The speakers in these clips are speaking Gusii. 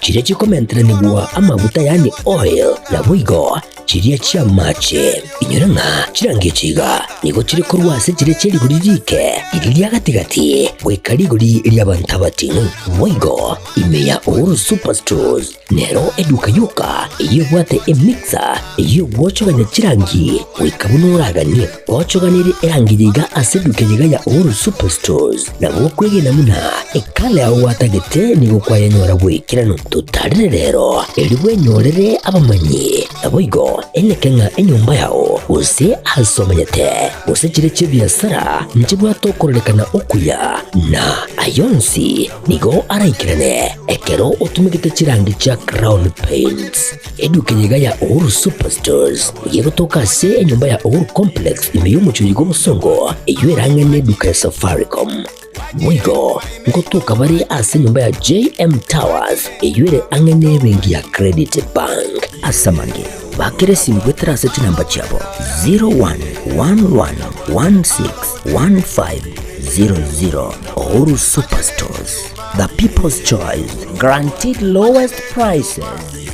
Chiria chikomenteranigwa amaguta yaani oil, naboigo chiria chi'amache. Inyora ng'a chirangi echi iga nigo chire korwa ase chiria chie rigori riike, riria ria gati-gati, goika rigori ri'abanto abating'u. Boigo ime ya Uhuru Superstores nero eduka yoka eyio ebwate emixer eyio egwochogania chirangi goika buna oraganie. Gwochoganirie erangi eye iga ase eduka eye iga ya Uhuru Superstores, nabo okwegena buna ekala yao gwatagete nigo kwayenyora bw'ekeranu. Totarire rero erio bwenyorere abamanyi, naboigo eneke ng'a enyomba yao, gose aase omenyete, gose chiria chi'ebiasara nchibwate okororekana okuya, na ayio onsi nigo araikerane ekero otumegete chirangi chia Crown Paints. Eduka eye iga ya Uhuru Superstores nigo egotoka ase enyomba ya Uhuru Complex ime y'omochie oyo bw'obosongo, eyio erang'e neduka ya Safaricom. Boigo ngotoka bare ase enyomba ya JM Towers eyio ere ang'e nebenki ya Credit Bank. Ase amange, bakera esimi goetera ase chinamba chiabo 0111161500. Uhuru Superstores, the people's choice, guaranteed lowest prices.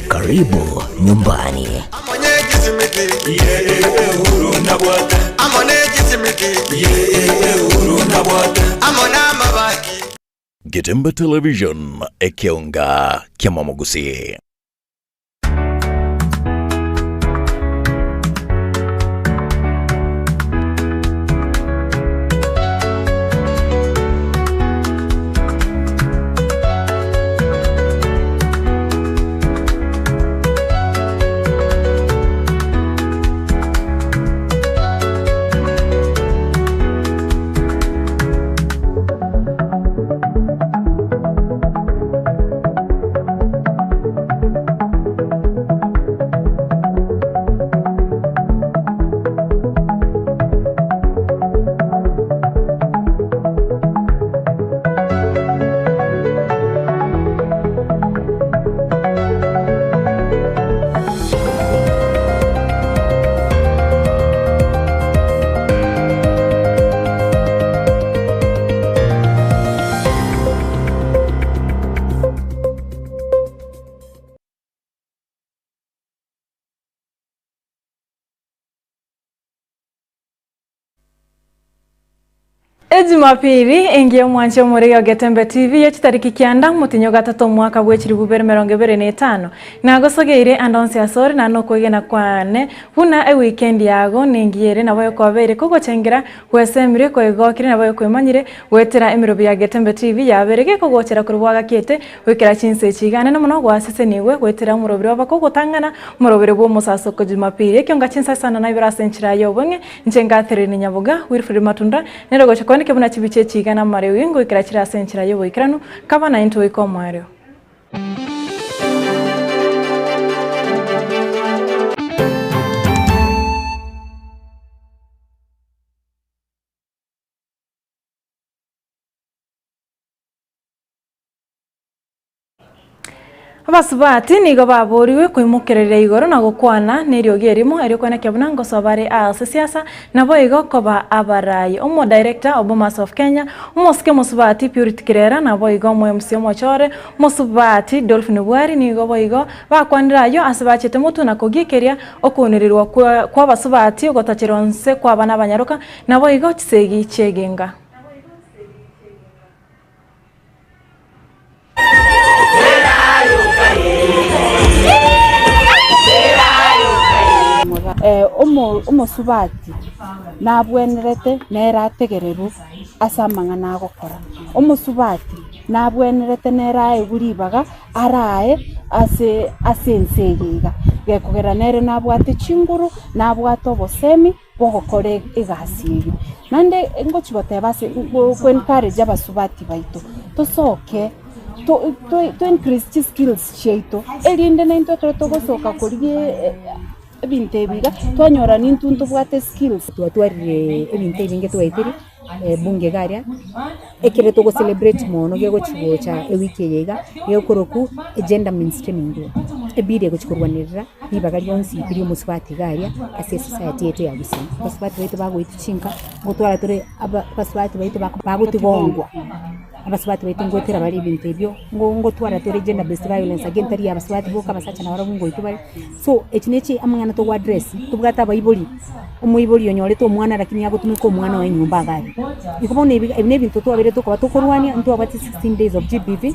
Karibu nyumbani. Getembe Television, ekeonga ki'amamogusii. Ejumapili engiya omwanche omorege o Getembe TV ye chitariki kianda omotinyi o gatato omwaka bwe chilifu bibere emerongo ebere na etano. Nagosogeire ande onsi asore naende nokwegena kwane buna eweekend yago nengiya ere nabo ekobeire kogochengera gwesemire koigokire nabo ekwemanyire goetera emerobi ya Getembe TV yabere gekogochera korwa bwagakete goikera chinsa echi iga anene mono gwasesenigwe goetera omorobiri obakogotang'ana omorobiri bw'omosasoko Jumapili ekionga chinsa isano na ibere ase enchera y'obong'e Inche Catherine Nyaboga, Wilfred Matunda, nere ogocha koaneka buna chibicha echi iga namareu ngoikera chire ase enchera y'oboikeranu, kaba naintwe goika omoerio. Abasubati nigo baboorigwe koimokerera igoro na gokwana neriogi erimo, erio kwenekia buna ngosoa bare aase siasa, naboigo koba abarai. Omodirector o Bomas of Kenya, omosike omosubati Purity Kirera, naboigo omo-MC omochore omosubati Dolphin Bwari nigo boigo bakwanire ayio ase bachete motwe na kogikeria okounererwa kw'abasubati ogotachera onse kw'abana abanyaroka, naboigo chisegi chi'egenga. Omosubati nabwenerete nere ategererwe ase amang'ana agokora, omosubati nabwenerete nere aegwe ribaga arae ase ase ense eye iga, gekogera nere nabwate chinguru, nabwate obosemi. bogokora egasi eyio. Naende ngochia goteba ase go encourage abasubati baito, tosoke to to increase chiskills chiaito, erinde naintwe ekero togosoka korigia ebinto ebi iga, twanyora nintwe ntobwate skills. Twatwarire ebinto ebinge twaetire ebunge iga aria, ekere togo celebrate mono gegochi gocha ewiki eye iga, gekorokwa gender mainstreaming day. Ebill egochia korwanerera ribaga rionsi pi ri'omosubati iga aria ase esociety yaito ya Gusii. Abasubati baito bagoitwa chinka, ngotwara tore aba abasubati baito bako bagotigongwa, abasubati baito ngotera bare ebinto ebio, ngo ngotwara tore gender based violence again tari ya abasubati boka abasacha nabarabwo ngoitwa bare. So echi na echi amang'ana togo address, tobwate abaibori, omoibori onyorete omwana lakini agotumeka omwana oye nyomba iga aria. Igo bono ebi ebi na ebinto twabeire tokoba tokorwania, ntwabwate 16 days of GBV.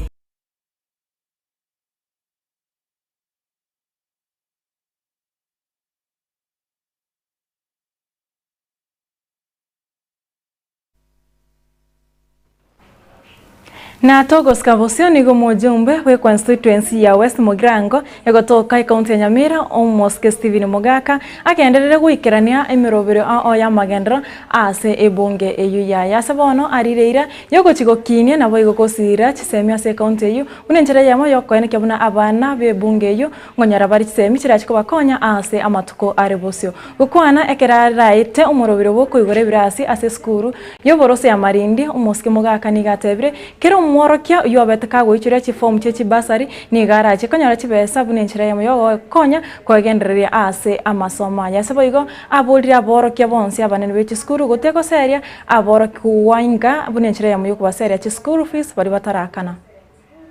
Na togosika bosio nigo omojumbe bwe constituency ya West Mugirango egotoka ecounty ya Nyamira omosike Stephen Mogaka agenderere goikerania emeroberio ao y'amagenderero ase ebunge eyio yaye. Ase bono arire eira yogochia gokinia naboigo gosira chisemi ase ecounty eyio buna enchera eyemo yokoenekia buna abana b'ebunge eyio Nkonyora bare chisemi chirache kobakonya aase amatuko are bosio. Gokwana ekero araete omorobiro bw'okoigora ebirasi ase esukuru y'oboroso ya Malindi, omosike Mogaka nigo atebire, Kera omworokia oyio obete kagoichoria chifomu chie chibasari nigo arache konyora chibesa buna enchera eyemo y'ogokonya koegendereria aase amasomo aye. Ase boigo aborire aborokia bonsi abanene be chisukuru gotegoseria aborokigwa inga buna enchera eyemo y'okobaseria chischool fees baria batarakana.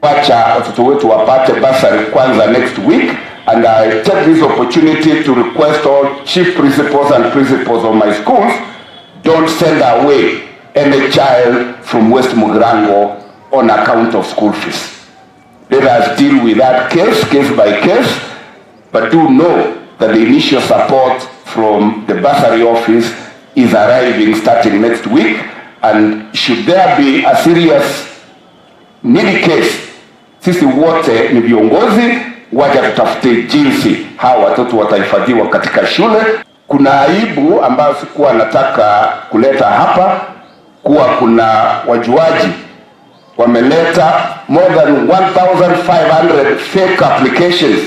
Wacha watoto wetu wapate bursary kwanza next week and I take this opportunity to request all chief principals and principals of my schools don't send away any child from West Mugirango on account of school fees. Let us deal with that case, case by case, but do know that the initial support from the bursary office is arriving starting next week and should there be a serious Nini case, sisi wote ni viongozi, wacha tutafute jinsi hawa watoto watahifadhiwa katika shule. Kuna aibu ambayo sikuwa nataka kuleta hapa, kuwa kuna wajuaji wameleta more than 1500 fake applications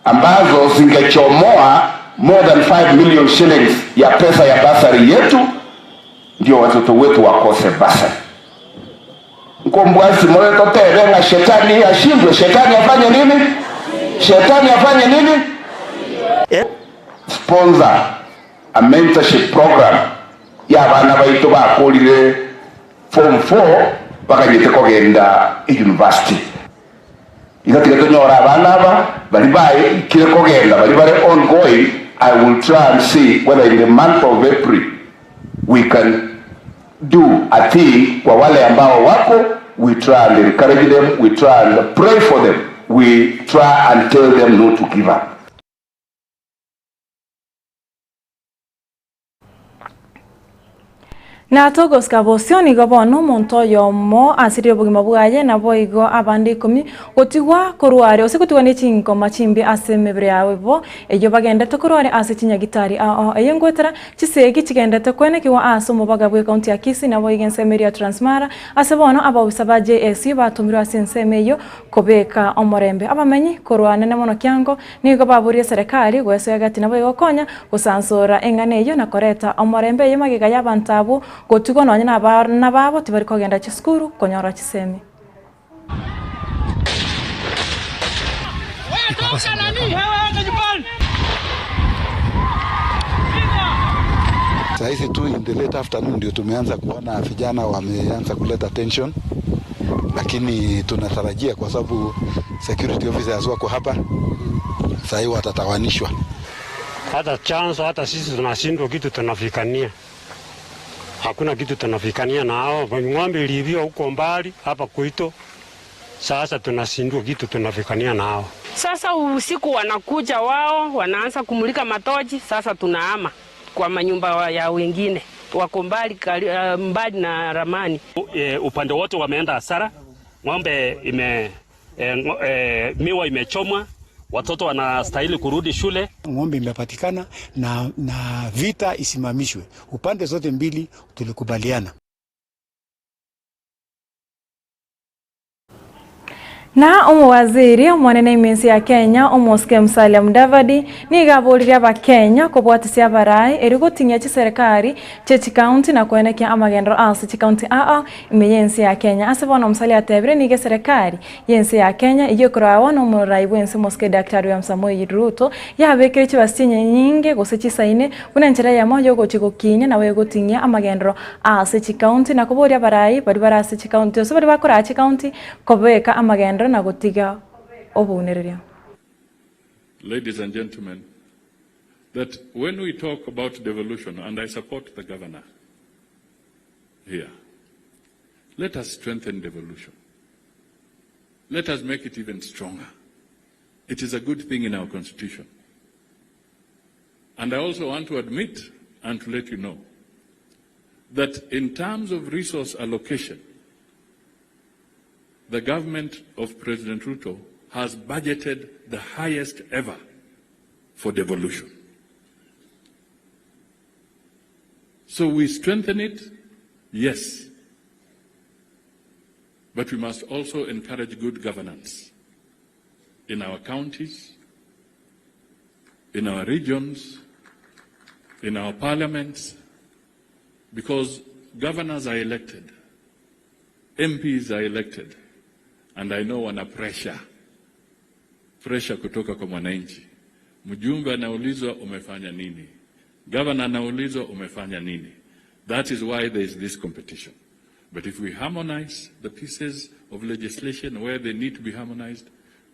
ambazo zingechomoa more than 5 million shillings ya pesa ya basari yetu, ndio watoto wetu wakose basari. Nkombwasi moyo totebe ng'a shetani ashindwe. Shetani afanye nini? Shetani afanye nini? Sponsor a mentorship program ya abana baito bakorire form 4 bakanyete kogenda university. Iga tiga tonyore abana aba baria baikire kogenda baria bare ongoing, I will try and see whether in the month of April we can do a thing kwa wale ambao wako, we try and encourage them, we try and pray for them, we try and tell them not to give up. Na togosika bosio nigo bono omonto oyomo asirire obogima bwaye, naboigo abande ikomi gotigwa korwa are, gose gotigwa ne chinkoma chimbe ase emebere yabo, eyio bagendete korwa are ase chinyagitari ao. Eyio ngoetera chisegi chigendete kwenekigwa ase omobaga bw'ecounty ya Kisii, naboigo ensemo eria ya Transmara, ase bono abaofisa ba JSU batomirwe ase ensemo eyio kobeka omorembe. Abamenyi korwa nene mono kiango Nigo baborie eserekari goesoa egati naboigo gokonya gosansora eng'ana eyio na koreta omorembe eye magega y'abanto abwo gotigwa nonya nabana babo tibari kogenda chisukuru konyora chisemi. Saa hizi tu in the late afternoon ndio tumeanza kuona vijana wameanza kuleta tension, lakini tunatarajia kwa sababu security officers wako hapa saa hii watatawanishwa. Hata chanzo hata sisi tunashindwa kitu tunafikania, hakuna kitu tunafikania na hao ng'ombe iliibiwa huko mbali hapa Kuito. Sasa tunashindwa kitu tunafikania na hao. Sasa usiku wanakuja wao wanaanza kumulika matochi, sasa tunahama kwa manyumba ya wengine wako mbali, mbali na ramani. E, upande wote wameenda hasara, ng'ombe ime e, e, miwa imechomwa, watoto wanastahili kurudi shule. Ng'ombe imepatikana na, na vita isimamishwe upande zote mbili, tulikubaliana. Na omowaziri omonene ime ense ya Kenya omosike Musalia Mudavadi nigo aboririe abakenya kobwatisia abarai erio goting'ia chiserekari chie chikaunti na koenekia amagenderero ase chikaunti aa ime y'ense ya Kenya. Ase bono Musalia atebire nigo eserekari y'ense ya Kenya eyio ekorawa nomorai bwense omosike Daktari William Samoei Ruto yabekire chibasi chinyinge gose chisaine buna enchera eyemo yogochia gokinia nabo egoting'ia amagenderero ase chikaunti na koboria abarai baria bare ase chikaunti gose baria bakoraa chikaunti Kobeka amagenderero na gotiga obounereria. Ladies and gentlemen, that when we talk about devolution, and I support the governor here, let us strengthen devolution. Let us make it even stronger. It is a good thing in our constitution. And I also want to admit and to let you know that in terms of resource allocation, the government of President Ruto has budgeted the highest ever for devolution. So we strengthen it, yes. But we must also encourage good governance in our counties, in our regions, in our parliaments, because governors are elected, MPs are elected, and I know wana pressure, pressure kutoka kwa mwananchi. Mjumbe anaulizwa umefanya nini, governor anaulizwa umefanya nini. That is why there is this competition. But if we harmonize the pieces of legislation where they need to be harmonized,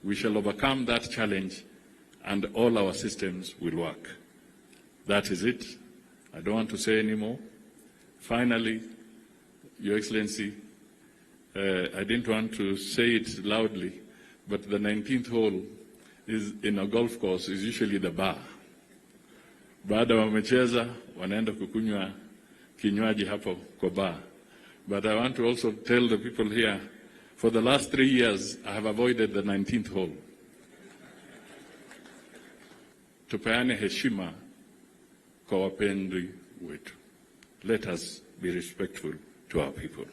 we shall overcome that challenge and all our systems will work. That is it. I don't want to say any more. Finally, Your Excellency, uh, I didn't want to say it loudly, but the 19th hole is in a golf course is usually the bar. Baada wamecheza wanaenda kukunywa kinywaji hapo kwa bar. But I want to also tell the people here, for the last three years, I have avoided the 19th hole. Tupeane heshima kwa wapendwi wetu. Let us be respectful to our people.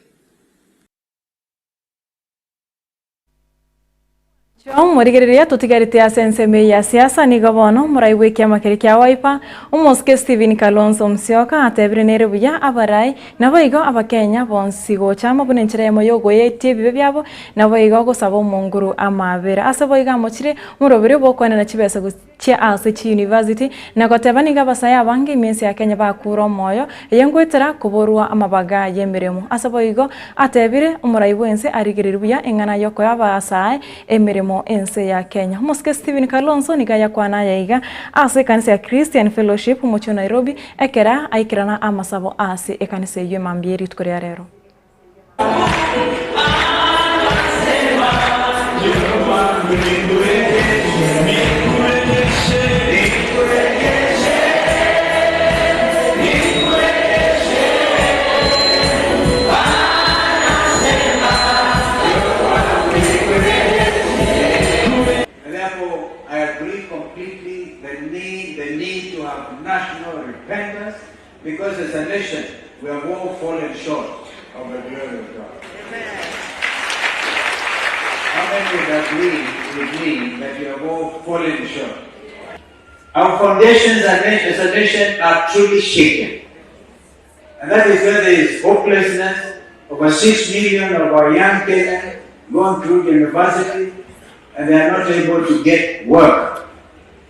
Morigereria totigarete ase ensemo eye ya siasa nigo bono omorai bw'ekiama keria kia Wiper omosike Stephen Kalonzo Musyoka atebire nere buya abarai naboigo abakenya bonsi gocha amo buna enchera eyemo yogoetia ebibe biabo naboigo gosaba omonguru amabera ase boigo amochire omoroberio bw'okoenana chibesa Chia ase chiyunivasiti, na goteba nigo abasae abange ime ense ya Kenya bakure omoyo, eye ngoetera koborwa amabaga y'emeremo. Ase boigo atebire, omorai bw'ense arigererie buya eng'ana y'okoa abasae emeremo ense ya Kenya. Omosike Stephen Kalonzo nigo ayakwana aya iga ase ekanisa ya Christian Fellowship omochie o Nairobi ekera aikerana amasabo ase ekanisa eyio emambia ye rituko ria rero. And therefore, I agree completely the need, the need to have national repentance because as a nation, we have all fallen short of the glory of God. How many would agree with me that we have all fallen short? Our foundations as a nation are truly shaken. And that is where there is hopelessness. Over 6 million of our young Kenyans going through university and they are not able to get work.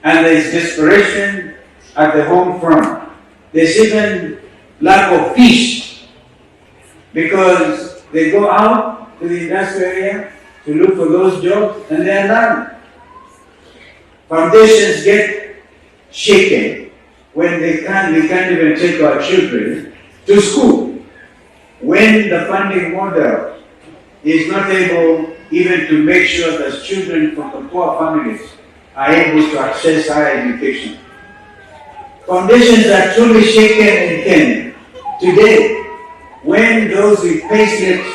And there is desperation at the home front. There's even lack of peace because they go out to the industrial area to look for those jobs and they are none. Foundations get shaken when they can't, we can't even take our children to school. When the funding model is not able even to make sure that children from the poor families are able to access higher education. Foundations are truly shaken in Kenya. Today, when those with payslips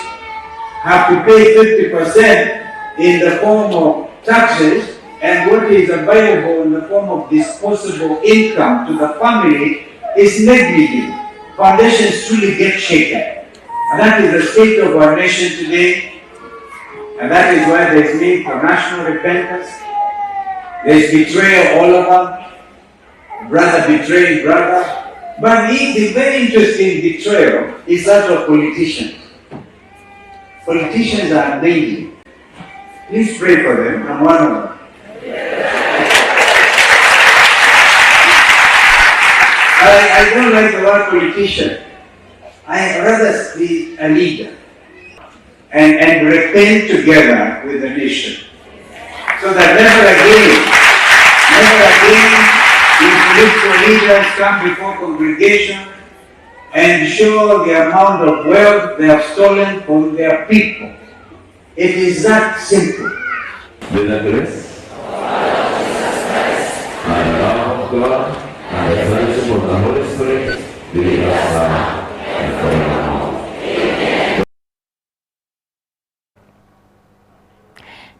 have to pay 50% in the form of taxes and what is available in the form of disposable income to the family is negligible. Foundations truly get shaken. And that is the state of our nation today. And that is why there is need for national repentance. There is betrayal all over, brother betraying brother. But the, the very interesting betrayal is that of politicians. Politicians are amazing. Please pray for them. I'm one of them. I, I don't like the word politician. I rather be a leader and, and repent together with the nation. So that never again, never again will political leaders come before congregation and show the amount of wealth they have stolen from their people. It is that simple. May the grace and the love of God and the fellowship of the Holy Spirit be with us now and forevermore.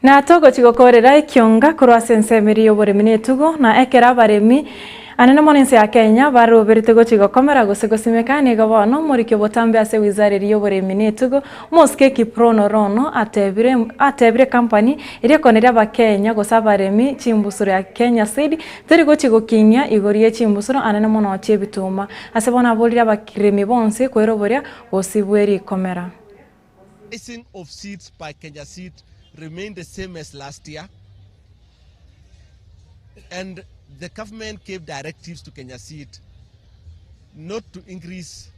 Na togochi gokorera ekionga korwa ase ensemo eria y'oboremi na etugo, na ekero abaremi anene mono ense ya Kenya baroberete gochi gokomera gose gosimeka, nigo bono omoriki obotambe ase wizara eria y'oboremi na etugo, Omosike Kiprono Rono atebire atebire company eria ekoneria abakenya gose abaremi chimbusuro ya Kenya Seed teri gochi gokinia igoro ye chimbusuro anene mono chi'ebituma. Ase bono aborire abaremi bonsi koeroboria gose bwe rikomera. Pricing of seeds by Kenya Seed remained the same as last year and the government gave directives to Kenya Seed not to increase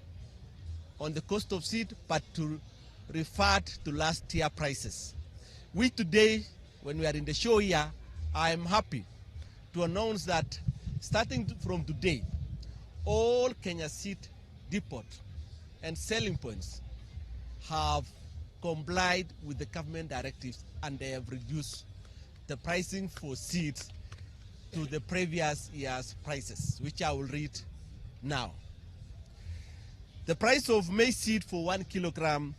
on the cost of seed but to revert to last year prices. We today, when we are in the show here, I am happy to announce that starting from today, all Kenya Seed depot and selling points have complied with the government directives and they have reduced the pricing for seeds to the previous year's prices, which I will read now. The price of maize seed for one kilogram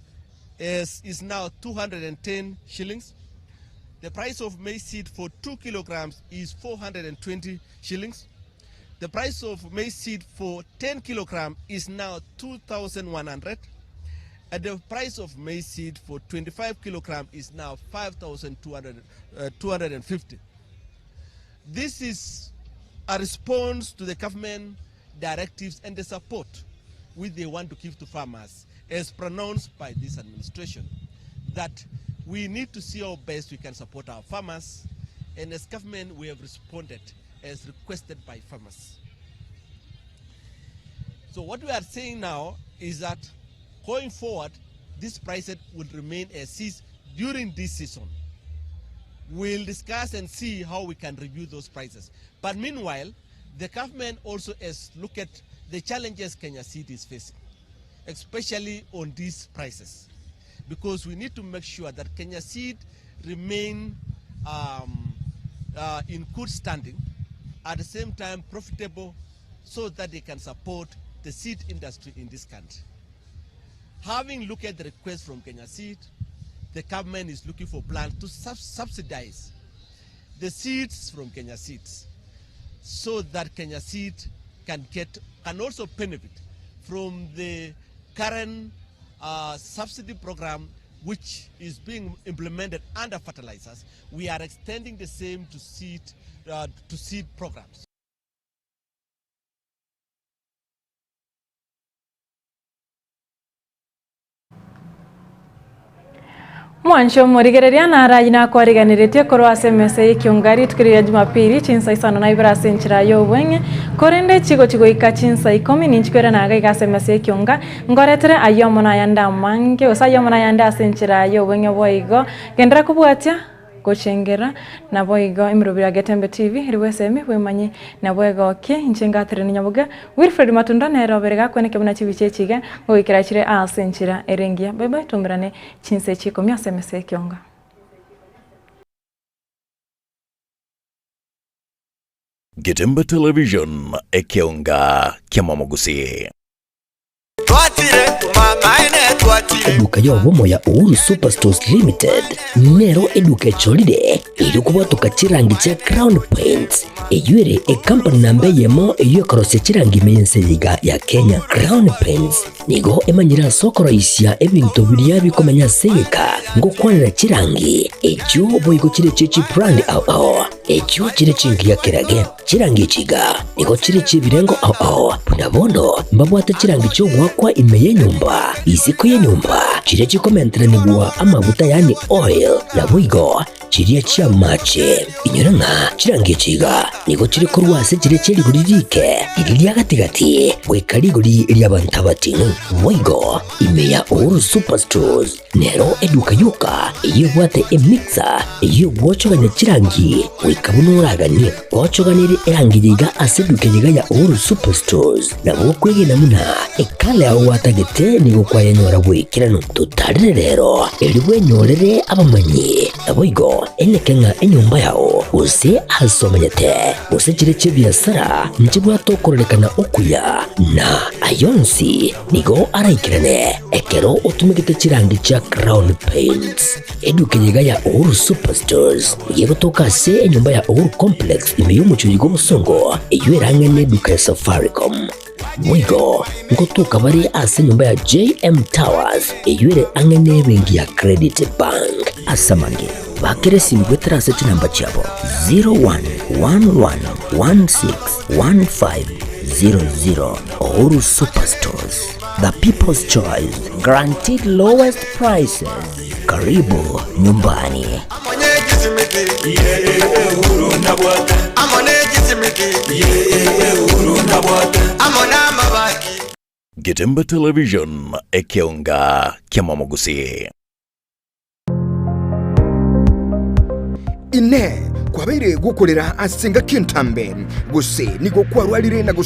is, is now 210 shillings. The price of maize seed for 2 kilograms is 420 shillings. The price of maize seed for 10 kilogram is now 2,100. And the price of maize seed for 25 kilogram is now 5,250. Uh, This is a response to the government directives and the support which they want to give to farmers as pronounced by this administration that we need to see how best we can support our farmers and as government we have responded as requested by farmers. So what we are saying now is that going forward, this price will remain as is during this season. We'll discuss and see how we can review those prices. But meanwhile, the government also has looked at the challenges Kenya Seed is facing, especially on these prices, because we need to make sure that Kenya Seed remain um, uh, in good standing, at the same time profitable, so that they can support the seed industry in this country. Having looked at the request from Kenya Seed, the government is looking for plans to sub subsidize the seeds from Kenya Seeds so that Kenya Seed can get can also benefit from the current uh, subsidy program which is being implemented under fertilizers. We are extending the same to seed, uh, to seed programs. Mwanche omorigereria naro ayio nakwariganeretie korwa ase emesa y'ekiunga rituko riria Jumapili chinsa isano na ibere ase enchera y'obweng'e, korende chigochi goika chinsa ikomi ninchikwerana iga iga ase emesa y'ekiunga, nkoretere ayio amo nayande amange gose ayio amo nayande ase enchera y'obweng'e boigo. Genderera kobwatia. Gochengera, naboigo emerobio ya Getembe TV eri bwesemi bwemanye na bwegokie. Inche ngaterania Nyaboga Wilfred Matunda nere obere gakweneke buna chibicha echi iga ngoikera chire ase enchera ere engiya. Bye bye toumerane chinsa echi ikomi ase emesa y'ekionga. Getembe Television, ekeonga kiamamogusii. Eduka y'obomo ya Uhuru Superstores Limited nero eduka echorire erio kobwatoka chirangi chia Crown Paints eyio ere ecompany namba eyemo eyio ekorosia chirangi ime y'ense eye iga ya Kenya. Crown Paints. Nigo emanyire ase okoroisia ebinto biria bikomenya ase egeka, ngokwanera chirangi, echio boigo chire chie chibrand ao ao, echio chire chingiya kerage. Chirangi echi iga nigo chire chi'ebirengo ao ao, buna bono mbabwate chirangi chi'ogoakwa ime y'enyomba, isiko y'enyomba, chiria chikomenteranigwa amaguta yaani oil, naboigo chiria chi'amache. Inyora ng'a chirangi echi iga nigo chire korwa ase chiria chie rigori riike, riria ria gati-gati, goika rigori ri'abanto abating'u. Boigo ime ya Uhuru Superstores nero eduka yoka eyio ebwate emixer eyio egwochogania chirangi goika buna oraganie. Gwochoganirie erangi eye iga ase eduka eye iga ya Uhuru Superstores, nabo okwegena buna ekala yao gwatagete nigo kwayenyora bw'ekeranu. Totarire rero, erio bwenyorere abamanyi. Naboigo eneke ng'a enyomba yao, gose aase omenyete, gose chire chi'ebiasara, nchibwate okororekana okuya, na ay'onsi nigo araikerane ekero otumegete chirangi chia Crown Paints. Eduka eye iga ya Uhuru Superstores nigo egotoka ase enyomba ya Uhuru Complex ime y'omochie oyo bw'obosongo, eyio erang'e neduka ya Safaricom. Boigo ngotoka bare ase enyomba ya JM Towers eyio ere ang'e nebenki ya Credit Bank. Ase amange, bakera esimi goetera ase chinamba chiabo 0111161500. Uhuru Superstores, the people's choice, guaranteed lowest prices. Karibu nyumbani. Getembe Television, ekeonga ki'amamogusi. Inee! Kwabeire gokorera ase engaki entambe, gose nigo kwarwarire na gose.